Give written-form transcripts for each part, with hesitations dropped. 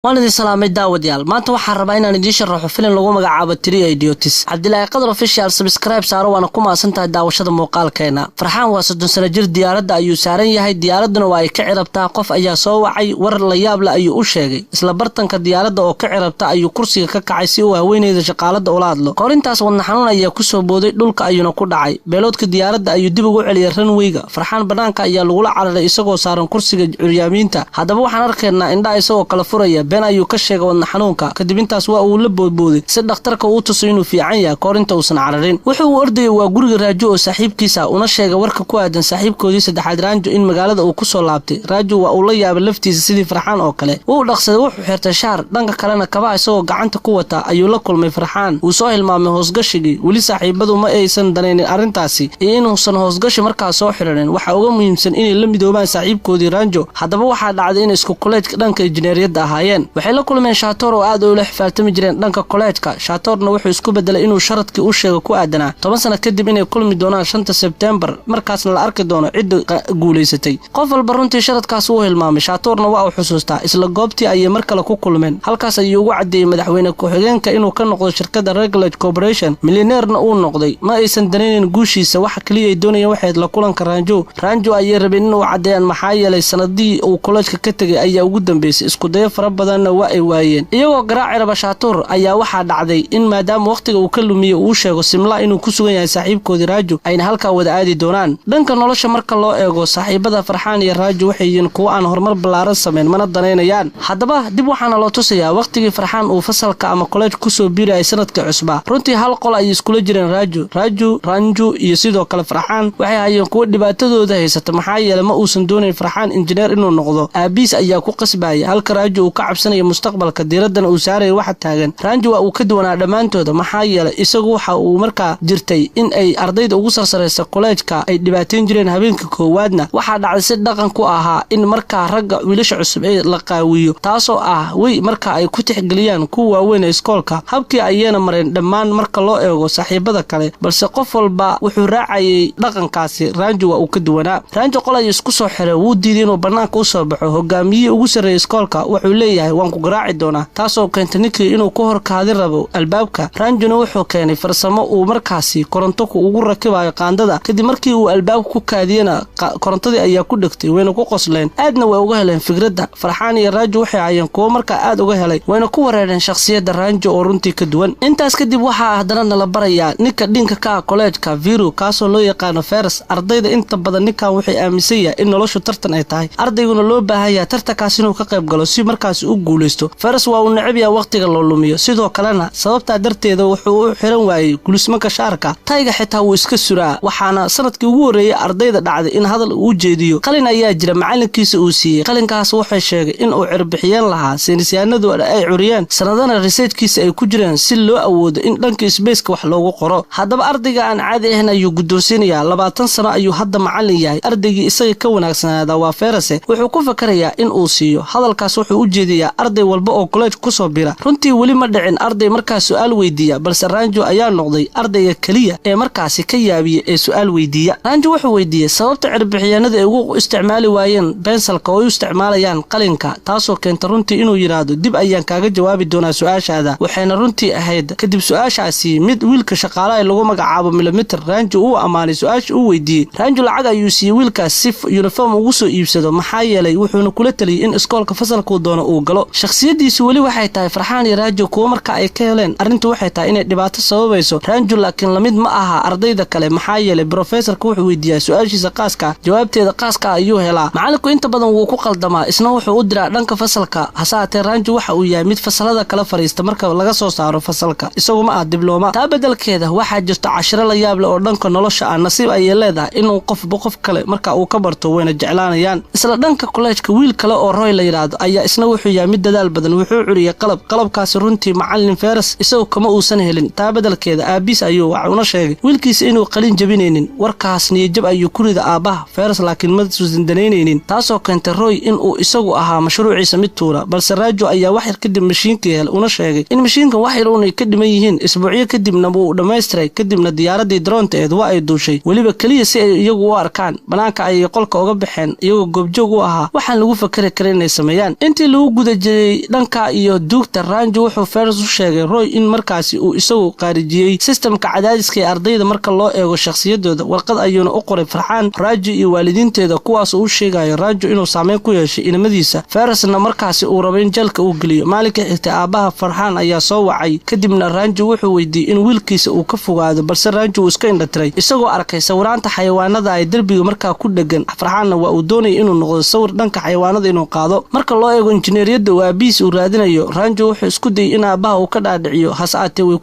Waan idin salaamay, daawadayaal. Maanta waxaan rabaa inaan idiin sharaxo filim lagu magacaabo Three Idiots. Cabdilaahi Qadar Official subscribe saaro, waana ku maasan tahay daawashada muuqaalkeena. Farxaan waa 30 sano jir. Diyaaradda ayuu saaran yahay, diyaaradduna waa ay ka cirabtaa. Qof ayaa soo wacay, war la yaable ayuu u sheegay. Isla bartanka diyaaradda oo ka cirabta ayuu kursiga ka kacay si uu haweeneyda shaqaalada ula hadlo. Korintaas wadna xanuun ayaa kusoo booday, dhulka ayuuna ku dhacay. Pilot-ka diyaaradda ayuu dib ugu celiyay runway-ga. Farxaan banaanka ayaa lagula cararay isagoo saaran kursiga curyaamiinta. Haddaba waxaan arkaynaa indhaha isagoo kala furaya. Been ayuu ka sheegay wadna xanuunka. Kadib intaas waa uu la boodbooday si dhakhtarka uu tuso inuu fiican yahay kahor inta uusan cararin. Wuxuu uu ordayay waa guriga Raajo oo saaxiibkiisa, una sheegay warka ku aadan saaxiibkoodii saddexaad Raanjo in magaalada uu kusoo laabtay. Raajo waa uu la yaabay laftiisa sidii Farxaan oo kale. Wuu dhaqsaday, wuxuu xirtay shaar, dhanka kalena kabaha isagoo gacanta ku wata ayuu la kulmay Farxaan. Wuu soo hilmaamay hoosgashigii. Weli saaxiibadu ma aysan danaynin arrintaasi iyo inuusan hoosgashi markaas soo xidhanin. Waxaa uga muhiimsan inay la midoobaan saaxiibkoodii Raanjo. Haddaba waxaa dhacday in isku koleejka dhanka injineeriyadda ahaayeen. Waxay la kulmeen Shaatoor oo aad ula xifaaltami jireen dhanka koleejka. Shaatoorna wuxuu isku bedelay inuu sharadkii u sheego ku aadanaa 10 sano kadib inay kulmi doonaan 5-ta Sebtembar, markaasna la arki doono cidda guulaysatay. Qof walba runtii sharadkaas wuu hilmaamay, Shaatoorna waa uu xusuustaa. Isla goobtii ayay mar kale ku kulmeen. Halkaas ayuu ugu caddeeyey madaxweyne ku-xigeenka inuu ka noqdo shirkadda Reglage Corporation, milyaneerna uu noqday. Ma aysan danaynin guushiisa, waxa keliya ay doonayeen waxayd la kulanka Raanjo. Raanjo ayay rabeen inuu caddeeyaan, maxaa yeelay sanadihii uu koleejka ka tegay ayaa ugu dambeysay. Iskudayo fara badanna waa ay waayeen. Iyagoo garaaci raba Shaatuur ayaa waxaa dhacday in maadaama wakhtiga uu ka lumiyey uu sheego Simla inuu ku sugan yahay saaxiibkoodii Raajo, ayna halkaa wada aadi doonaan. Dhanka nolosha marka loo eego, saaxiibada Farxaan iyo Raajo waxay yihiin kuwo aan horumar ballaaran samayn, mana danaynayaan. Haddaba dib waxaana loo tusayaa wakhtigii Farxaan uu fasalka ama koleej kusoo biirayay sanadkii cusbaa. Runtii hal qol ayay iskula jireen Raajo, Raaju, Ranju iyo sidoo kale Farxaan. Waxay hayeen kuwo dhibaatadooda haysata, maxaa yeelay ma uusan doonayn Farxaan injineer inuu noqdo, aabiis ayaa ku qasbaya, halka Raajo uu ka cabsanaya mustaqbalka, diiradana uu saaraya waxa taagan. Ranju waa uu ka duwanaa dhammaantooda, maxaa yeelay isagu waxa uu markaa jirtay in ay ardayda ugu sarsaraysa koleejka ay dhibaateyn jireen. Habeenka koowaadna waxaa dhacday si dhaqan ku ahaa in markaa ragga wiilasha cusub ee la qaawiyo, taasoo ah wey marka ay ku tixgeliyaan kuwa waaweyn ee iskoolka. Habkii ayayna mareen dhammaan marka loo eego saaxiibada kale, balse qof walba wuxuu raacayay dhaqankaasi. Ranju waa uu ka duwanaa. Ranju qol ayuu isku soo xiray, wuu diiday inuu bannaanka u soo baxo. Hogaamiyihii ugu sarreeyay iskoolka wuxuu leeyahay, "Waan ku garaaci doonaa," taasoo keentay ninkii inuu ku hor kaadin rabo albaabka. Ranjuna wuxuu keenay farsamo uu markaasi koronto ugu rakibayo qaandada. Kadib markii uu albaabka ku kaadiyena, korontadii ayaa ku dhegtay, wayna ku qosleen, aadna way uga heleen fikradda. Farxaan iyo Raajo waxay hayeen kuwo markaa aad uga helay, wayna ku wareereen shakhsiyadda Ranjo oo runtii ka duwan. Intaas kadib waxaa haddana nala barayaa ninka dhinka ka ah koleejka Viru, kaasoo loo yaqaano Feres. Ardayda inta badan ninkan waxay aaminsan yahay in noloshu tartan ay tahay, ardayguna loo baahan yahay tartankaas inuu ka qayb galo si markaasi u guulaysto. Feres waa uu necab yahay waqtiga loo lumiyo. Sidoo kalena sababtaa darteeda wuxuu u xiran waayey gulismanka shaarka, tayga xitaa wuu iska suraa. Waxaana sanadkii ugu horreeyey ardayda dhacday in hadal uu jeediyo. Qalin ayaa jira macalinkiisa uu siiyey. Qalinkaas wuxuu sheegay in uu cirbixiyeen lahaa, saynisyahanadu ay curiyeen, sanadana research-kiisa ay ku jireen si loo awoodo in dhanka space-ka wax loogu qoro. Haddaba ardayga aan caadi ahayn ayuu guddoonsiinayaa. 20 sano ayuu hadda macallin yahay. Ardaygii isaga ka wanaagsanaada waa Ferase, wuxuu ku fakarayaa in uu siiyo. Hadalkaas wuxuu u jeediyaa arday walba oo koleej kusoo bira. Runtii weli ma dhicin arday markaas su'aal weydiiya, balse Ranjo ayaa noqday ardayga keliya ee markaasi ka yaabiya ee su'aal weydiiya. Ranjo wuxuu weydiiyey sababta cirbixiyaanada ay ugu isticmaali waayeen bensalka oo ay u isticmaalayaan qalinka, taasoo keenta runtii inuu yidhaahdo, "Dib ayaan kaaga jawaabi doonaa su-aashaada." Waxayna runtii ahayd kadib su-aashaasi mid wiilka shaqaalaha lagu magacaabo Milimiter Ranjo uu ammaanay su-aasha uu weydiiyey. Ranjo lacag ayuu siiyey wiilkaas si uniform ugu soo iibsado, maxaa yeelay wuxuuna kula taliyey in iskoolka fasalkuu doono uu galo. Shakhsiyadiisu weli waxay tahay Farxaan iyo Raajo kuwo marka ay ka heleen. Arrintu waxay tahay inay dhibaato sababayso Ranjo, laakiin lamid ma aha ardayda kale, maxaa yeelay brofesorka wuxuu weydiiyaa su-aashiisa qaaska, jawaabteeda qaaska ayuu helaa. Macallinku inta badan wuu ku qaldamaa, isna wuxuu u diraa dhanka fasalka. Hase haatee Ranjo waxa uu yahay mid fasalada kala fadhiista marka laga soo saaro fasalka, isagu ma ah diblooma. Taa beddelkeeda waxaa jirta cashiro la yaab leh oo dhanka nolosha ah. Nasiib ayay leedahay inuu qofba qof kale marka uu ka barto, wayna jeclaanayaan. Isla dhanka koleejka wiil kale oo Roy la yidhaahdo ayaa isna wuxuu yahay mid dadaal badan. Wuxuu curiyey qalab. Qalabkaasi runtii macallin Feres isagu kama uusan helin. Taa beddelkeeda aabiis ayuu waxuuna sheegay wiilkiisa inuu qalin jabinaynin. Warkaas niyajab ayuu ku rida aabbaha Feres, laakiin ma uusan danaynaynin, taasoo keentay Roy in uu isagu ahaa mashruuciisa mid tuura. Balse Raajo ayaa wax yar kadib mashiinkii hel, una sheegay in mashiinkan wax yar uunay ka dhiman yihiin. Isbuucyo kadibna wuu dhammaystiray. Kadibna diyaaradii drone-ta eed waa ay duushay, weliba keliya si ay iyagu u arkaan. Banaanka ayay qolka uga baxeen iyagoo goobjoog u ahaa waxaan lagu fakari karin inay sameeyaan. Intii lagu guda guda jiray dhanka iyo duugta, Ranju wuxuu Feres u sheegay Roy in markaasi uu isagu qaarijiyey sistamka cadaadiska ee ardayda marka loo eego shakhsiyadooda. Warqad ayuuna u qoray Farxaan, Raaju iyo waalidiinteeda, kuwaasoo u sheegayo Raaju inuu saameyn ku yeeshay inamadiisa, Feresna markaasi uu rabo in jeelka uu geliyo. Maalinka xigtay aabbaha Farxaan ayaa soo wacay, kadibna Ranju wuxuu weydiiyey in wiilkiisa uu ka fogaado, balse Ranju uu iska indhatiray isagoo arkay sawiraanta xayawaanada ay derbiga markaa ku dhegan. Farxaanna waa uu doonayay inuu noqdo sawir dhanka xayawaanada inuu qaado. Marka loo eego injineeriyadda uu aabihiis uu raadinayo, Ranju wuxuu isku dayay in aabbaha uu ka dhaadhiciyo, hase aatee way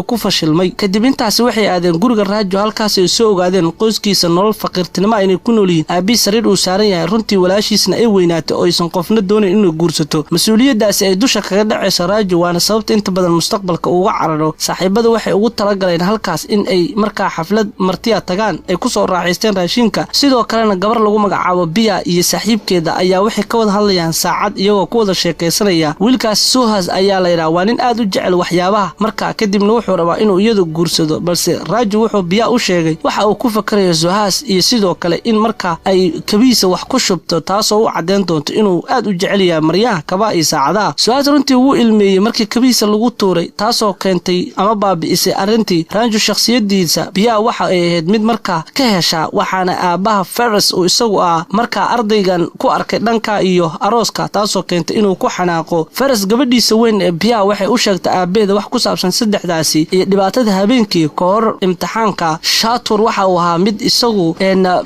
ku fashilmay. Kadib intaasi waxay aadeen guriga Raaju, halkaas ay soo ogaadeen qoyskiisa nolol faqiirtinimo inay ku nool yihiin. Aabihiis sariir uu saaran yahay, runtii walaashiisna ay weynaatay oo aysan qofna doonayn inuu guursato. Mas-uuliyaddaasi ay dusha kaga dhacayso Raaju, waana sababta inta badan mustaqbalka uga cararo. Saaxiibada waxay ugu talagaleen halkaas in ay markaa xaflad martiya tagaan ay kusoo raaxaysteen raashinka. Sidoo kalena gabar lagu magacaabo Biya iyo saaxiibkeeda ayaa waxay ka wada hadlayaan saacad iyagoo ku wada sheekaysanaya. Wiilkaas Suhas ayaa la yidhaha, waa nin aad u jecel waxyaabaha markaa, kadibna wuxuu rabaa inuu iyadu guursado, balse Raaju wuxuu Biya u sheegay waxa uu ku fakarayo Suhas iyo sidoo kale in markaa ay kabihiisa wax ku shubto, taasoo u caddeyn doonto inuu aad u jecel yahay maryaha, kabaha iyo saacadaha. Suhas runtii wuu ilmeeyey markii kabihiisa lagu tuuray, taasoo keentay ama baabi'isay arrintii Ranju shakhsiyadiisa. Biya waxa ay ahayd mid markaa ka heshaa, waxaana aabbaha Feres uu isagu ah markaa ardaygan ku arkay dhanka iyo arooska, taasoo keentay inuu ku xanaaqo. Feres gabadhiisa weyn ee Biya waxay u sheegtay aabaheeda wax ku saabsan saddexdaasi iyo dhibaatada habeenkii ka hor imtixaanka. Shatur waxa uu ahaa mid isagu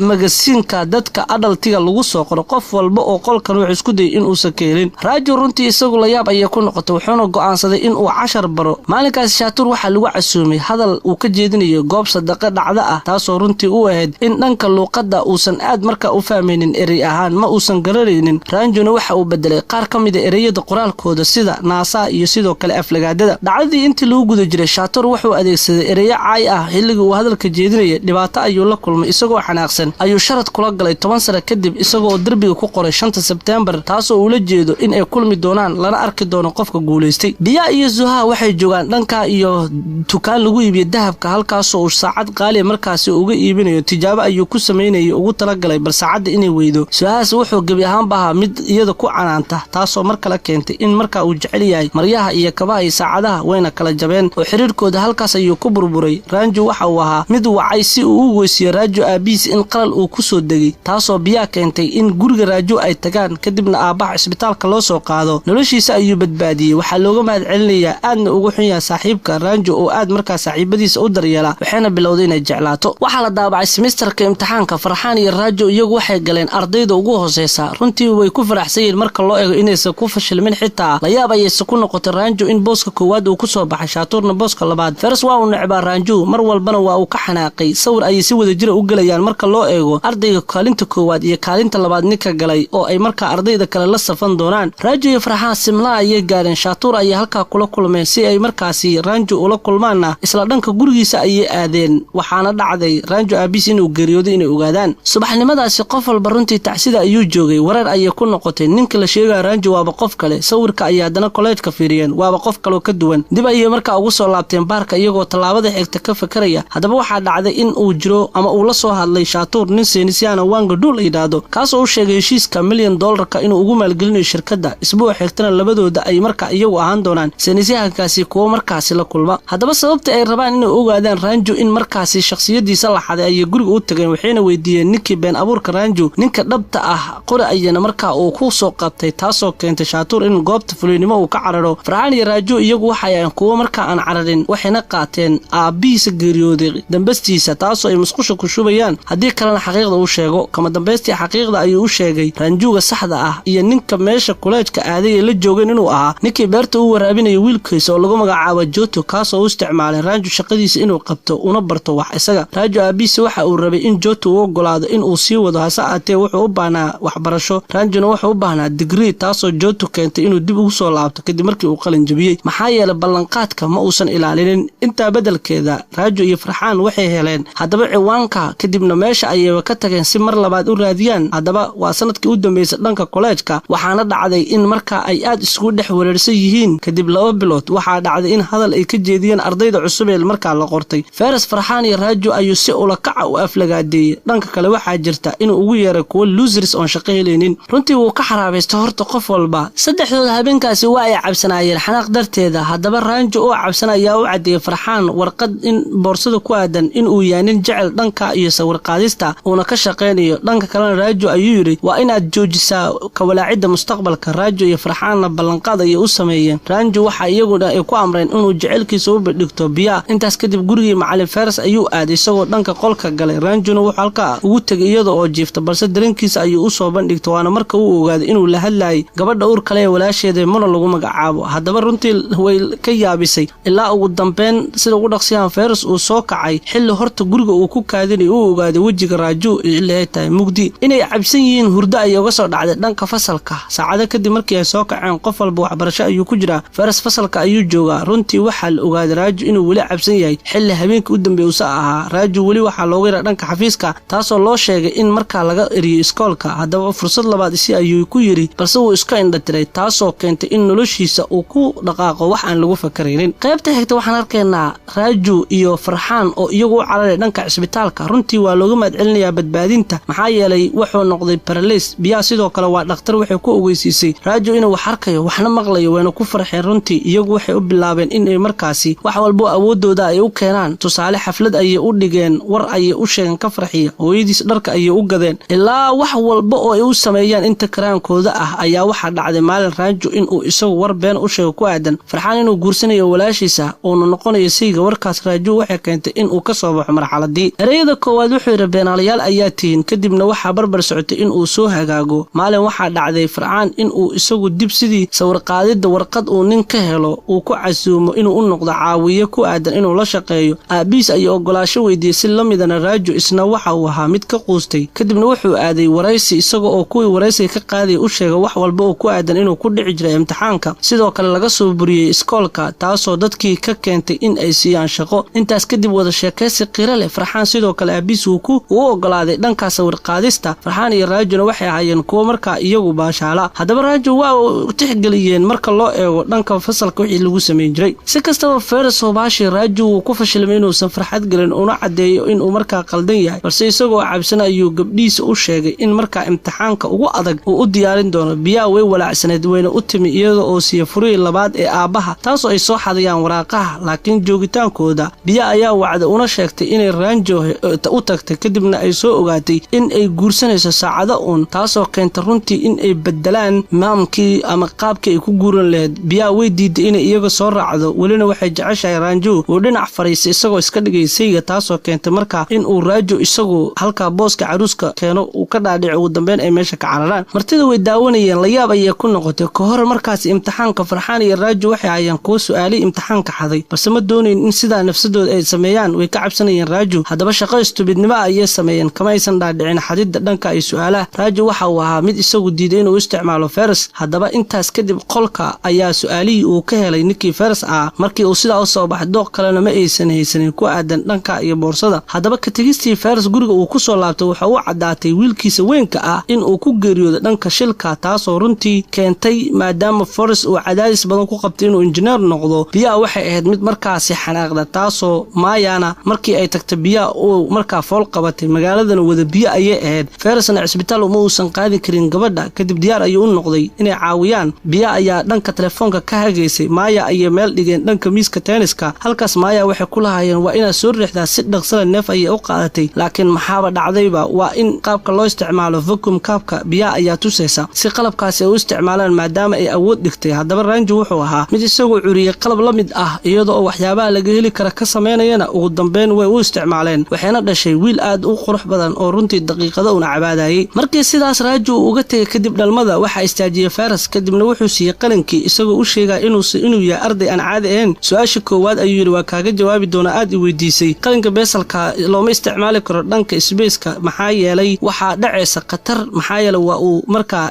magasiinka dadka adaltiga lagu soo qoro, qof walba oo qolkan wuxuu isku dayay in uusan ka helin. Raaju runtii isagu la yaab ayay ku noqotay, wuxuuna go'aansaday in uu cashar baro. Maalinkaasi Shatur waxaa lagu casuumay hadal uu ka jeedinayo goob sadaqa dhacda ah, taasoo runtii u ahayd in dhanka luuqadda uusan aad markaa u fahmaynin, erey ahaan ma uusan garanaynin. Ranjuna waxa uu bedelay qaar ka mid a ereyada qoraalkooda sida naasaa iyo sidoo kale aflagaadada. Dhacdadii intii lagu guda jiray, Shatur wuxuu adeegsaday ereyo caay ah xilligii uu hadalka jeedinayay. Dhibaato ayuu la kulmay, isagoo xanaaqsan ayuu sharad kula galay 10 sano kadib, isagoo derbiga ku qoray 5 Sebtembar, taasoo ula jeedo in ay kulmi doonaan lana arki doono qofka guulaystay. Biya iyo Zuha waxay joogaan dhanka iyo dukaan lagu iibiyo dahabka, halkaasoo uu saacad qaali markaasi uga iibinayo. Tijaabo ayuu ku sameynayay ugu talagalay bal saacadda inay weydo. Suhaas wuxuu gebi ahaanba ahaa mid iyada ku canaanta, taasoo mar kale keentay in markaa uu jecel yahay maryaha iyo kabaha iyo saacadaha, wayna kala jabeen oo xiriirkooda halkaas ayuu ku burburay. Ranju waxa uu ahaa mid wacay si uu u weysiiyo Raaju aabihiis in qalal uu ku soo degay, taasoo Biya keentay in guriga Raaju ay tagaan, kadibna aabbaha cisbitaalka loo soo qaado. Noloshiisa ayuu badbaadiyey. Waxaa looga mahad celinayaa aadna ugu xun yahay saaxiibka Ranju oo aad markaa saaxiibadiisa u daryeela, waxayna bilowday inay jeclaato. Waxaa la daabacay semesterka imtixaanka. Farxaan iyo Raaju iyagu waxay galeen ardayda ugu hooseysa. Runtii way ku faraxsan yihiin marka loo eego inaysan ku fashilmin, xitaa la yaab ayayse ku noqotay Ranju in booska koowaad uu ku soo baxay, Shaturna booska labaad. Feres waa uu necbaa Ranju, mar walbana waa uu ka xanaaqay. Sawir ayay si wada jira u gelayaan marka loo eego ardayga kaalinta koowaad iyo kaalinta labaad ninka galay, oo ay markaa ardayda kale la safan doonaan. Raaju iyo Farxaan Simla ayay gaareen. Shatur ayay halkaa kula kulmeen si ay markaasi Ranju ula kulmaanna isla dhanka gurigiisa ayay aadeen. Waxaana dhacday Ranju aabihiis inuu geeriyooday inay ogaadaan. Subaxnimadaasi qof walba runtii tacsida ayuu joogay, wareer ayay ku noqotay. Ninka la sheegaya Ranju waaba qof kale. Sawirka ayay haddana kolleejka fiiriyeen, waaba qof kaloo ka duwan. Dib ayay markaa ugu soo laabteen baarka iyagoo tallaabada xigta ka fakaraya. Haddaba waxaa dhacday in uu jiro ama uu la soo hadlay Shatur nin Seenisyaana Wanga Dhuul la yidhaahdo, kaasoo u sheegay heshiiska $1 milyan inuu ugu maalgelinayo shirkadda. Isbuuca xigtana labadooda ay markaa iyagu ahaan doonaan seenisyahankaasi kuwo markaasi la kulma. Haddaba sababta ay rabaan inay ogaadaan Ranju in markaasi shakhsiyadiisa la xaday ayay guriga u tageen, waxayna weydiiyeen ninkii been abuurka Ranju ninka dhabta ah. Qori ayana markaa uu ku soo qabtay, taasoo keentay Shatur in goobta fuliynimo uu ka cararo. Farxaan iyo Raaju iyagu waxay ahayn kuwo markaa aan cararin, waxayna qaateen aabbihiisa geeriyooday dambastiisa, taasoo ay musqusha ku shubayaan haddii kalena xaqiiqda uu sheego. Kama dambaystii xaqiiqda ayuu u sheegay Ranjuga saxda ah iyo ninka meesha kuleejka aaday ee la joogeen inuu ahaa ninkii beerta u waraabinayay wiilkiisa oo lagu magacaabo Joto, kaasoo u isticmaalay Ranju shaqadiisa inuu qabto una barto wax isaga. Raaju aabihiisa waxa uu rabay in Joto u ogolaado in uu sii wado, hase aatee wuxuu u baahnaa waxbarasho. Ranjuna wuxuu u baahnaa digrii, taasoo Joto keentay inuu dib ugu soo laabto kadib markii uu qalin jabiyey, maxaa yeelay ballanqaadka ma uusan ilaalinin. Intaa beddelkeeda Raaju iyo Farxaan waxay heleen haddaba ciwaanka, kadibna meesha ayayba ka tageen si mar labaad u raadiyaan. Haddaba waa sanadkii u dambeysay dhanka kolleejka, waxaana dhacday in markaa ay aad isugu dhex wareersan yihiin. Kadib 2 bilood waxaa dhacday in hadal ay ka jeediyeen ardayda cusub ee markaa la qortay. Feres, Farxaan iyo Raaju ayuu si ula kaca u aflagaadeeyey. Dhanka kale waxaa jirta inuu ugu yeeray kuwo losers oon shaqo helaynin. Runtii wuu ka xaraabaystay horta Qof walba saddexdooda habeenkaasi waa ay cabsanaayeen xanaaq darteeda. Haddaba Raanjo oo cabsan ayaa u caddeeyey Farxaan warqad in boorsada ku aadan in uu yahay nin jecel dhanka iyo sawir qaadista uuna ka shaqaynayo. Dhanka kalena Raajo ayuu yidhi waa inaad joojisaa kawalaacidda mustaqbalka. Raajo iyo Farxaanna ballanqaad ayay u sameeyeen. Raanjo waxa iyaguna ay ku amreen inuu jecelkiisa u dhigto Biyaa. Intaas kadib gurigii macalin Feres ayuu aaday isagoo dhanka qolka galay. Raanjona wuxuu halkaa ugu tegay iyada oo jiifta, balse dareenkiisa ayuu u soo bandhigtay, waana marka uu ogaaday inuu la hadlayay gabadha uur kale ee walaasheeda Mona lagu magacaabo. Haddaba runtii way ka yaabisay ilaa ugu dambeyn sida ugu dhaqsiyahan Feres uu soo kacay xilli horta guriga uu ku kaadinay uu ogaaday wejiga Raaju xilli ay tahay mugdi inay cabsan yihiin. Hurdo ayay uga soo dhacday dhanka fasalka. Saacado kadib markii ay soo kaceen, qof walba waxbarasho ayuu ku jiraa. Feres fasalka ayuu joogaa. Runtii waxaa la ogaaday Raaju inuu weli cabsan yahay xilli habeenkii u dambeeyay usa ahaa. Raaju weli waxaa loogu yaraa dhanka xafiiska, taasoo loo sheegay in markaa laga eriyo iskoolka. Haddaba fursad labaad si ayuu ku yidhi, balse wuu iska indhatiray, taasoo keentay in noloshiisa uu ku dhaqaaqo wax aan lagu fakaraynin. Qaybta xigta waxaan arkaynaa Raaju iyo Farxaan oo iyagu u cararay dhanka cisbitaalka. Runtii waa looga mahadcelinayaa badbaadinta, maxaa yeelay wuxuu noqday baraleys. Biyaha sidoo kale waa dhakhtar, waxay ku ogeysiisay Raaju inuu wax arkayo waxna maqlayo, wayna ku farxeen. Runtii iyagu waxay u bilaabeen inay markaasi wax walbo awoodooda ay u keenaan. Tusaale xaflad ayay u dhigeen, war ayay u sheegeen ka farxiya, hooyadiis dharka ayay u gadeen, ilaa wax walba oo ay u sameeyaan inta karaankooda ah. Ayaa waxaa dhacday maalin Raanjo inuu isagu war been u sheego ku aadan Farxaan inuu guursanayo walaashiisa uuna noqonayo sayga. Warkaas Raaju waxay keentay inuu ka soo baxo marxaladii. Ereyada koowaad wuxuu yidhi beenaalayaal ayaa tihiin. Kadibna waxaa barbar socotay inuu soo hagaago. Maalin waxaa dhacday Farxaan inuu isagu dib sidii sawirqaadidda warqad uu nin ka helo uu ku casuumo inuu u noqdo caawiye ku aadan inuu la shaqeeyo. Aabiis ayuu ogolaasho weydiiyey, si la midana Raaju isna waxa uu ahaa mid ka quustay. Kadibna wuxuu aaday waraysi, isaga oo kuwii waraysiga ka qaadaya u sheegay wax walba oo ku aadan inuu ku dhici jiray imtixaanka, sidoo kale laga soo buriyey iskoolka, taasoo dadkii ka keentay in ay siiyaan shaqo. Intaas kadib wada sheekaysi qiro leh, Farxaan sidoo kale aabiis uu u ogolaaday dhanka sawirqaadista. Farxaan iyo Raajuna waxay ahaayeen kuwo markaa iyagu baashaala. Haddaba Raaju waa tixgeliyeen marka loo eego dhanka fasalka wixii lagu samayn jiray. Si kastaba Feres Hobaashi Raaju wuu ku fashilmay inuusan farxad gelin una caddeeyo inuu markaa qaldan yahay, balse isagoo cabsan ayuu gabdhiisa u sheegay in markaa imtixaanka ugu adag uu u diyaarin doono. Biyaa way walaacsaneed, wayna u timi iyada oo siiya furihii labaad ee aabbaha, taasoo ay soo xadayaan waraaqaha. Laakiin joogitaankooda Biya ayaa wacday una sheegtay inay Raanjo u tagtay, kadibna ay soo ogaatay in ay guursanayso saacado uun, taasoo keentay runtii in ay bedelaan maamkii ama qaabkii ay ku guuran lahayd. Biyaa way diiday inay iyaga soo raacdo, welina waxay jeceshahay Raanjo. Uu dhinac fariisay isagoo iska dhigay sayga, taasoo keentay markaa in uu Raajo isagu halkaa booska caruuska keeno uu ka dhaadhico. Ugu dambeyn ay meesha ka cararaan. Martida way daawanayeen, layaab ayay ku noqotay. Ka hor markaas imtixaanka Farxaan iyo Raajo waxay hayeen kuwo su'aalihii imtixaanka xaday, balse ma doonayn in sidaa nafsadooda ay sameeyaan, way ka cabsanayeen Raajo. Haddaba shaqo istubidnimo ayay sameeyeen, kama aysan dhaadhicin xadidda dhanka ay su'aalaha. Raajo waxa uu ahaa mid isagu diiday inuu isticmaalo Feres. Haddaba intaas kadib qolka ayaa su'aalihii uu ka helay ninkii Feres ah. Markii uu sidaa u soo baxay, dooq kalena ma aysan haysanin ku aadan dhanka iyo boorsada. Haddaba ka tegistii Feres guriga uu ku soo laabtay, waxa uu caddaatay wiilkiisa weynka ah in uu ku geeriyoodo dhanka shilka, taasoo runtii keentay maadaama Feres uu cadaadis badan ku qabtay inuu injineer noqdo. Biyaa waxay ahayd mid markaasi xanaaqda, taasoo Maayana markii ay tagtay Biyaa uu markaa fool qabatay. Magaaladana wada biyo ayay ahayd, Feresna cisbitaal uma uusan qaadi karin gabadha. Kadib diyaar ayuu u noqday inay caawiyaan. Biya ayaa dhanka telefoonka ka hagaysay. Maaya ayay meel dhigeen dhanka miiska tenniska. Halkaas Maaya waxay ku lahaayeen waa inaad soo riixdaa si dhaqsada. Neef ayay u qaadatay, laakiin maxaaba dhacdayba waa in qaabka loo isticmaalo vacuum kaabka Biyaa ayaa tusaysa si qalabkaasi ay u isticmaalaan maadaama ay awood dhigtay. Haddaba Raanjo wuxuu ahaa mid isagoo curiyey qalab la mid ah iyada oo waxyaabaha laga heli kara ka samaynayana. Ugu dambeyn way u isticmaaleen, waxayna dhashay wiil aad u qurux badan oo runtii daqiiqado una cabaadayay. Markii sidaas Raaju uu uga tegay kadib dhalmada, waxaa istaajiyey Feres, kadibna wuxuu siiyey qalinkii isagoo u sheegaya inuu yahay arday aan caadi ahayn. Su-aasha koowaad ayuu yidhi waa kaaga jawaabi doonaa aad i weydiisay. Qalinka beesalka looma isticmaali karo dhanka sbaceka, maxaa yeelay waxaa dhacaysa khatar, maxaa yeelay waa uu markaa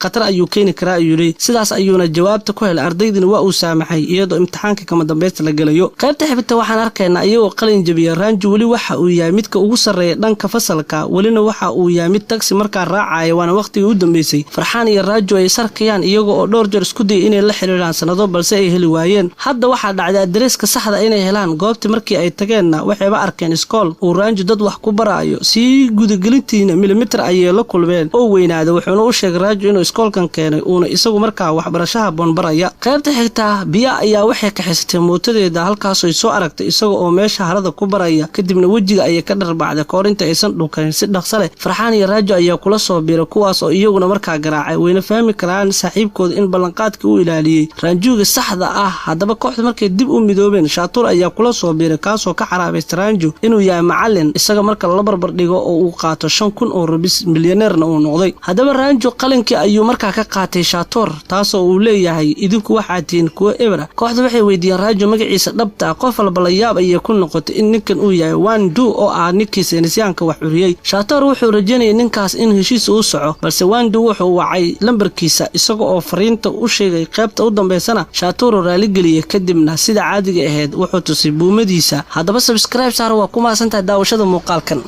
khatar ayuu keeni karaa ayuu yidhi. Sidaas ayuuna jawaabta ku helay, ardaydina waa uu saamaxay iyadoo imtixaanka kama dambaysta la gelayo. Qaybta xigta waxaan arkaynaa iyagoo qalin jabiya. Raanjo weli waxa uu yahay midka ugu sarreeya dhanka fasalka, welina waxa uu yahay mid taxi markaa raacaya, waana waqtigii u dambeysay. Farxaan iyo Raajo ay sarkayaan iyaga oo dhowr jeer isku dayay inay la xiriiraan sanado, balse ay heli waayeen. Hadda waxaa dhacday adreeska saxda inay helaan. Goobtii markii ay tageenna waxayba arkeen iskool uu Raanjo dad wax ku baraayo. Sii gudagelintiina milimitir ayay la kulmeen oo weynaaday, wuxuuna u sheegay Raajo inuu iskoolkan keenay, uuna isagu markaa waxbarasho haboon baraya. Qaybta xigtaa, Biya ayaa waxay kaxaysatay mootadeeda halkaasoo soo aragtay isaga oo meesha harada ku baraya. Kadibna wejiga ayay ka dharbacday kahor inta aysan dhunkanin. Si dhaqso leh Farxaan iyo Raajo ayaa kula soo biiray, kuwaas oo iyaguna markaa garaacay. Wayna fahmi karaan saaxiibkooda in ballanqaadkii u ilaaliyey Raanjuuga saxda ah. Haddaba kooxda markay dib u midoobeen, Shaatuur ayaa kula soo biiray, kaasoo ka xaraabaystay Raanju inuu yahay macalin isaga marka lala barbar dhigo oo uu qaato 5000 oo rubis, milyaneerna uu noqday. Haddaba Raanju qalinkii ayuu markaa ka qaatay Shaatoor, taasoo uu leeyahay: "Idinku waxaa tihiin kuwo ebra." Kooxda waxay weydiiyeen Raajo magaciisa dhabta ah. Qof walba la yaab ayay ku noqotay in ninkan uu yahay Wandu, oo ah ninkii saynisyaanka wax curiyey. Shaatoor wuxuu rajaynayay ninkaas in heshiis uu soco, balse Wandu wuxuu wacay lambarkiisa isaga oo fariinta u sheegay. Qaybta u dambaysana Shaatoor oo raaligeliyey, kadibna sida caadiga ahayd wuxuu tusay buumadiisa. Haddaba subscribe saar, waa ku mahadsantahay daawashada muuqaalkan.